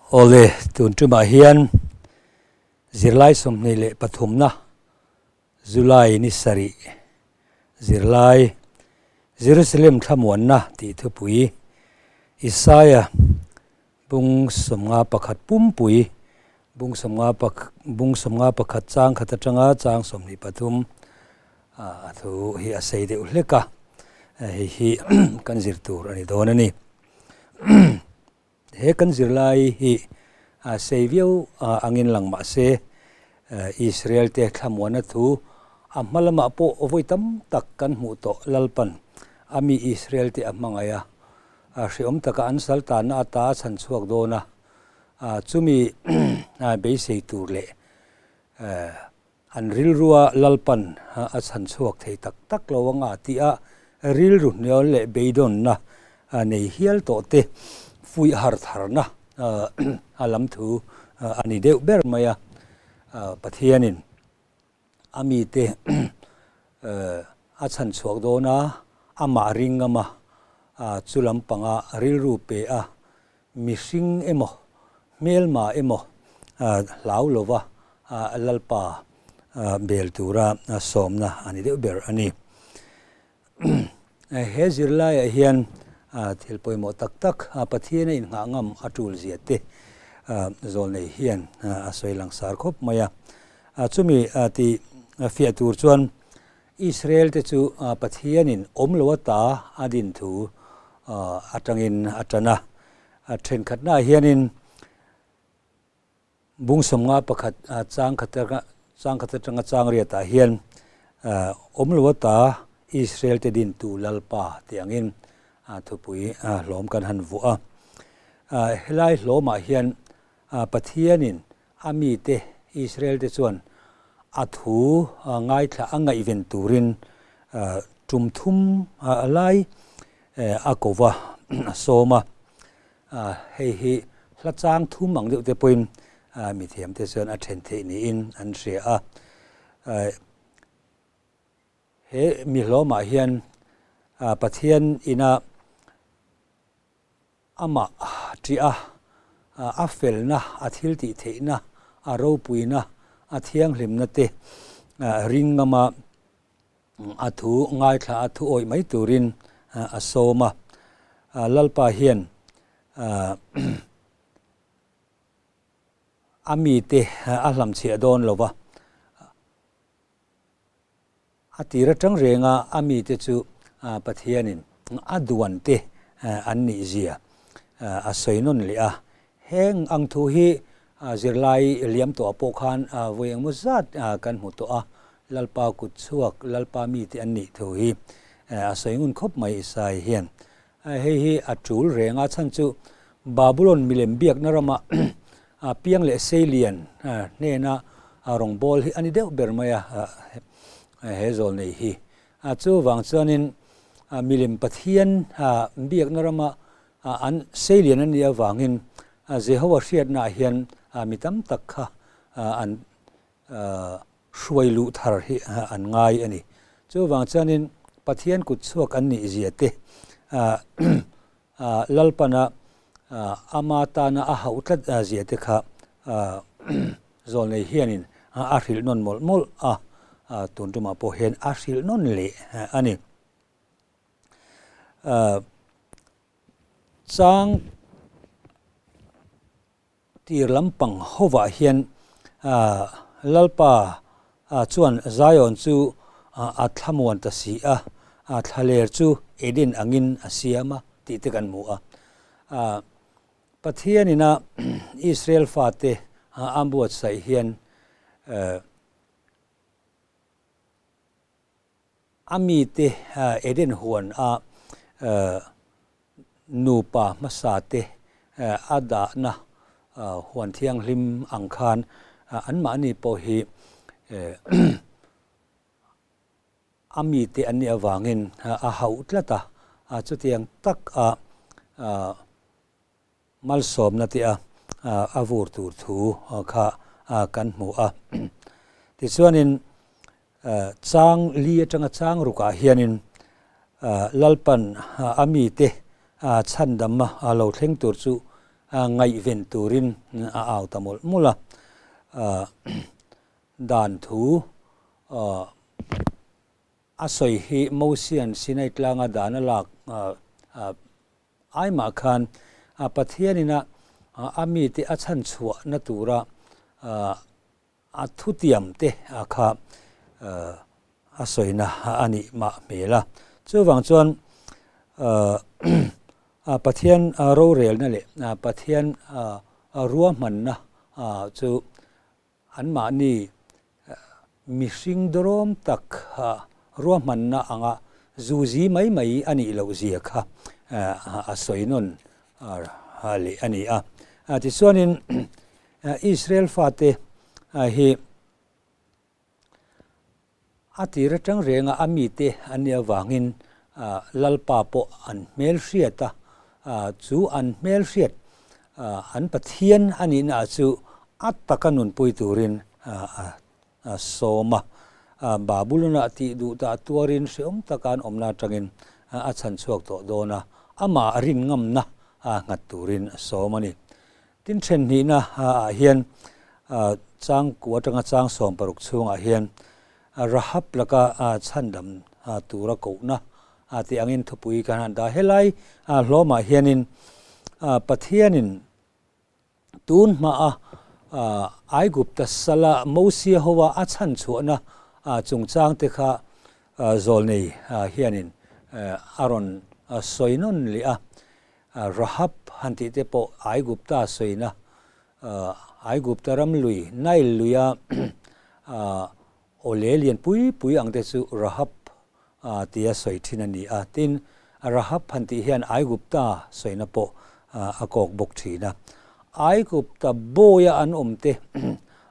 Awle, tun tumah hian zirlai 23na July ni sarih zirlai Jerusalem thlamuanna tih thupui Isaiah bung 51 pumpui bung sawmnga bung 51 chang khat atanga chang 23 a thu hi a sei deuh hlek a, hei hi kan zir tur a ni dawn a ni. He kan zirlai hi sei viau angin lang mah se, Israel te thlamuanna thu a hma lamah pawh vawi tam tak kan hmuh tawh Lalpan a mi Israel te a hmangaih a, hreawm taka an sal tanna ata a chhan chhuak dawn a, chumi beisei tur leh an rilrua Lalpan a chhan chhuak thei tak tak lo anga tih a rilru hnial leh beidawnna nei hial tawh te fuih har tharna a lam thu a ni deuh ber mai a. Pathianin a mite a chhan chhuak dawn a, amah ring ngam a, chu lampanga rilru pe a, Mihring emaw, hmelma emaw hlau lova Lalpa bel tura sawmna a ni deuh ber a ni. He zirlaiah hian thil pawimawh tak tak Pathian a inngah ngam a tul zia te zawlnei hian a sawi langsar khawp mai a. Chumi ti fiah tur chuan Israel te chu Pathianin awm lo ata a din thu atangin a tan a. Thenkhatnaah hianin bung 51 chang khat chang khat atanga chang riatah hian awm lo ata Israel te dintu Lalpa tih angin thupui hlawm kan han vuah a. Helai hlawmah hian Pathianin a mite Israel te chuan a thu ngaithla a ngaihven turin tum thum lai a ko va, a sawm a. Hei hi hla chang thum ang deuh te pawhin mithiam te chuan a then theih niin an hria a. He mi hlawmah hian Pathian ina Amah ṭih a, a felna, a thiltih theihna, a ropuina, a thianghlimna te ring ngama a thu ngaithla a thu awih mai turin a sawm a. Lalpa hian a mite a hlamchhiah dawn lo va. A tir atang renga a mite chu Pathianin a duan te an nih zia a sawi nawn leh a. Heng ang thu hi zirlai liam tawhah pawh khan vawi engmaw zat kan hmu tawh a, Lalpa kut chhuak, Lalpa mite an nih thu hi a sawi ngun khawp mai Isai hian. Hei hi a tul reng a, chhan chu Babulon milem biakna rama piang leh seilian hnena rawngbâwl hi a ni deuh ber mai a, he zawl nei hi. Chuvang chuanin milem Pathian biakna rama an seilian a nih avangin Jehovah hriatnaah hian mi tam tak kha an hruai luh thar hi an ngai a ni. Chuvang chuanin Pathian kut chhuak an nih zia te, Lalpana ama tana a hauh tlat zia te kha zawlnei hianin a hrilh nawn mawlh mawlh a, tun tumah pawh hian a hrilh nawn leh a ni. Chang Tir lampang hovah hian Lalpa chuan Zion chu a thlamuan ta si a, thlaler chu Eden angin a siam a tih te kan hmu a. Pathianina Israel fate a buatsaih hian a mite Eden huan a nupa hmasa te a dahna huan thianghlim ang khan anmahni pawh hi a mite an nih avangin a hauh tlat a, chutiang tak a Malsawmna te a a vur tur thu kha kan hmu a. Tichuanin chang li atanga chang rukah hianin Lalpan a mite chhandam a lo thleng tur chu ngaihven turin a au ta mawlh mawlh a. Dan thu a sawi hi Mosian Sinai tlanga dan a lak ai mah khan Pathianin a a mite a chhanchhuahna tura a thutiam te kha a sawina a nih mah hmel a. Chuvang chuan Pathian rorelna leh Pathian ruahmanna chu anmahni mihring dawrawm tak ruahmanna anga zuzi mai mai a nih loh zia kha a sawi nawn leh a ni a. Tichuanin Israel fate hi a tir atang renga a mite an nih avangin Lalpa pawh an hmelhriat a, chu an hmelhriat an Pathian a nihna ah chu a taka nunpui turin a sawm a. Babulon-ah tih duh tah tuarin hreawm taka an awmna atangin a chhan chhuak tawh dawn a, amah rin ngamna nghat turin a sawm a ni. Tin then hnihna ah hian chang ku atanga chang 16 chhungah hian Rahab laka chhandam tura kohna tih angin thupui kan han dah. Helai hlawmah hianin Pathianin tun hmaa Aigupta sala Mosia hoa a chhanchhuahna chungchang te kha zawlnei hianin a rawn sawi nawn leh a. Rahab han tih te pawh Aigupta sawina, Aigupta ram lui, Nile luia awle lian pui pui ang te chu Rahab tia sawi thin a ni a. Tin, Rahab han tih hian Aigupta sawina pawh a kawk bawk thin a. Aigupta bawia an awm te,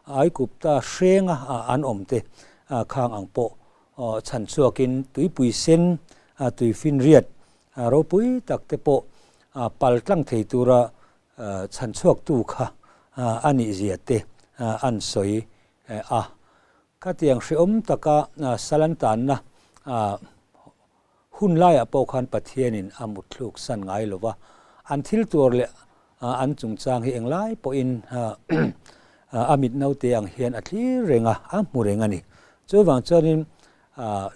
Aigupta hrenga an awm te khang ang pawh chhan chhuakin tuipui sen, tuifinriat Ropui tak te pawh pal tlang thei tura chhan chhuaktu kha a nih zia te an sawi a. Khatiang hrehawm taka sal an tanna hun laiah pawh khan Pathianin a mutthluk san ngai lo va, an thil tuar leh an chungchang hi englai pawhin a mit naute ang hian a thlir reng a, a hmu reng a ni. Chuvang chuanin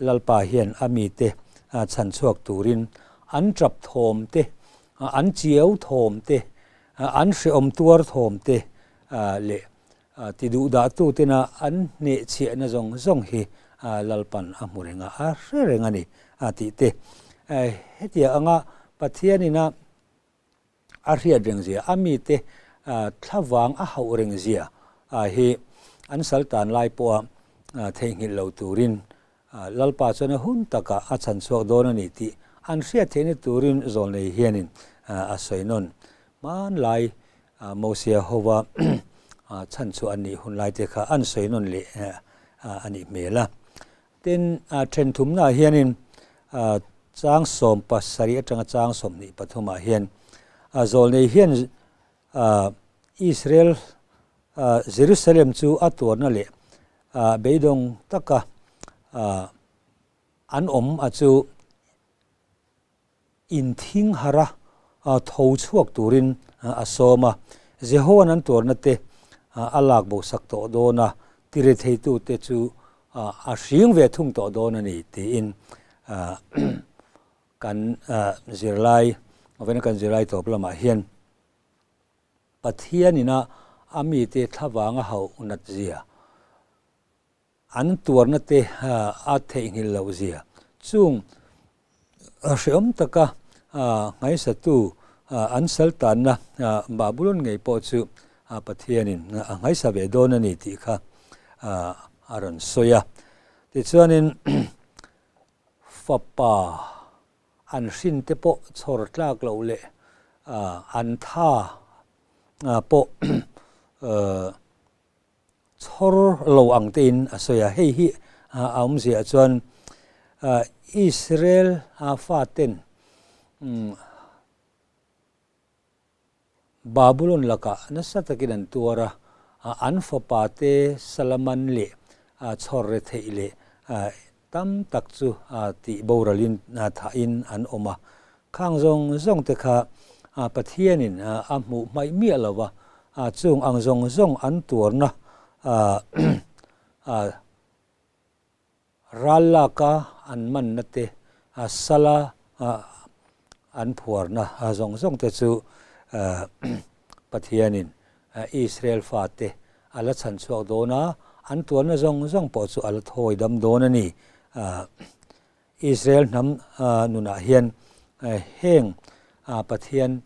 Lalpa hian a mite chhan chhuak turin an tap thawm te, an chiau thawm te, an hrehawm tuar thawm te leh ti duhdah tutena an hnehchhiahna zawng zawng hi Lalpan a hmu reng a, a hre reng a ni a tih te. Hetiang anga Pathianin a a hriat reng zia, a mite thlavang a hauh reng zia hi an sal tan lai pawha theihnghilh lo turin Lalpa chuan a hun takah a chhan chhuak dawn a ni tih an hriat theihna turin zawlnei hianin a sawi nawn. Hmanlai Mosia hova chhan chhuah an nih hun lai te kha an sawi nawn leh a nih hmel a. Tin, then thumnaah hianin chang 17 atanga chang 23ah hian zawlnei hian Israel Jerusalem chu a tuarna leh beidawng taka an awm a chu Inthing harh a, tho chhuak turin a sawm a. Jehova'n an tuarna te a lak bo sak tawh dawn a, tire theitute chu a hring ve thung tawh dawn a ni tiin kan zirlai, vawiin kan zirlai tawp lamah hian Pathianin a mite thlavang a hauh nat zia, An tuarna te a theihnghilh loh zia chung hreawm taka nghaisatu an sal tanna Babulon ngei pawh chu Pathianin a nghaisa ve dawn a ni tih kha a rawn sawi a. Tichuanin fapa an hrin te pawh chhawr tlak loh leh an tha pawh Chhawr lo ang tein a sawi a, hei hi a awmziah chuan Israel faten Babulon lakah nasa takin an tuar a, an fapate Salaman leh chhawr retheih leh tam tak chu tih boralin thahin an awm a, khang zawng zawng te kha Pathianin a hmuh hmaih miah lo va, chung ang zawng zawng an tuarna ral laka an manna te, sala an phuarna zawng zawng te chu Pathianin Israel fate a la chhan chhuak dawn a, an tuarna zawng zawng pawh chu a la thawi dam dawn a ni. Israel hnam nunah hian heng Pathian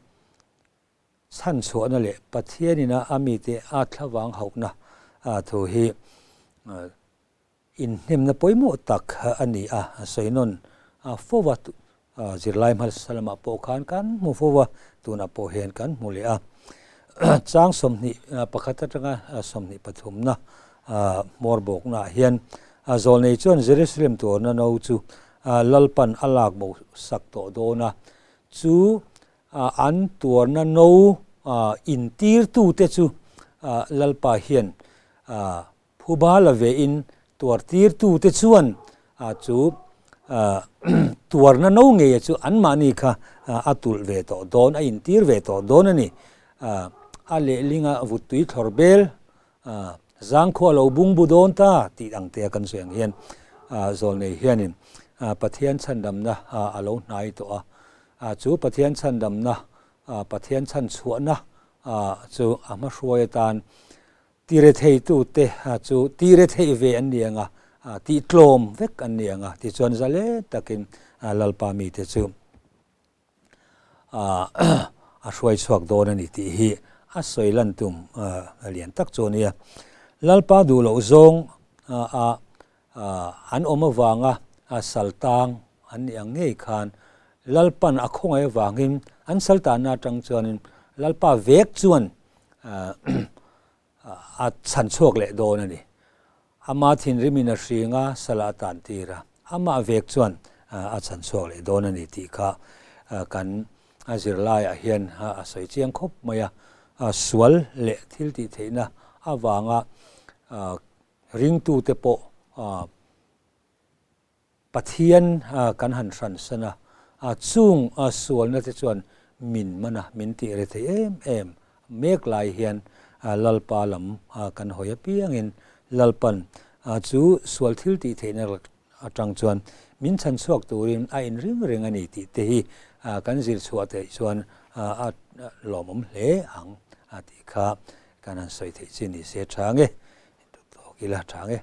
chhan chhuahna leh Pathianina a mite a thlavang hauhna thu hi inhnemna pawimawh tak a ni a, sawi nawn fo va. Zirlai hmasa lamah pawh khan kan hmu fo va, tunah pawh hian kan hmu leh a. Chang 21 atanga 23na hmawr bawknaah hian zawlnei chuan Jerusalem tuarna no chu Lalpan a lak bo sak tawh dawn a, chu an tuarna no intirtute chu Lalpa hian Phuba la ve in tuar tirtute chuan chu tuarna no ngeia chu anmahni kha a tulh ve tawh dawn, a intir ve tawh dawn a ni. A lehlinga vuttui thlawr bel zangkhua lo bungbu dawn ta tih ang te a kan sawi ang hian zawlnei hianin Pathian chhandamna a lo hnai tawh a, chu Pathian chhandamna, Pathian chhanchhuahna chu a hmahruai atan Tiretheitute chu tiretheih ve an ni ang a, tihtlawm vek an ni ang a, tichuan zalen takin Lalpa mite chu a hruai chhuak dawn a ni tih hi a sawi lan tum lian tak chu a nia. Lalpa duh loh zawng a an awm avanga saltang an nih ang ngei khan Lalpan a khawngaih avangin an saltanna atang chuanin Lalpa vek chuan a chhan chhuak leh dawn a ni. Ama thinrimin a hring a, sala a tan tir a, amah vek chuan a chhan chhuak leh dawn a ni tih kha kan zirlaiah hian a sawi chiang khawp mai a. Sual leh thil tih theihna avanga ringtute pawh Pathian kan han hransan a, chung sualna te chuan min man a, min tih re thei em em mek lai hian Lalpa lam kan hawi apiangin Lalpan chu sual thil tih theihna atang chuan min chhan chhuak turin a inring reng a ni tih te hi kan zir chhuah theih chuan a lawmawm hle ang tih kha kan han sawi theih chi ni se tha nge, tawk ila tha nge.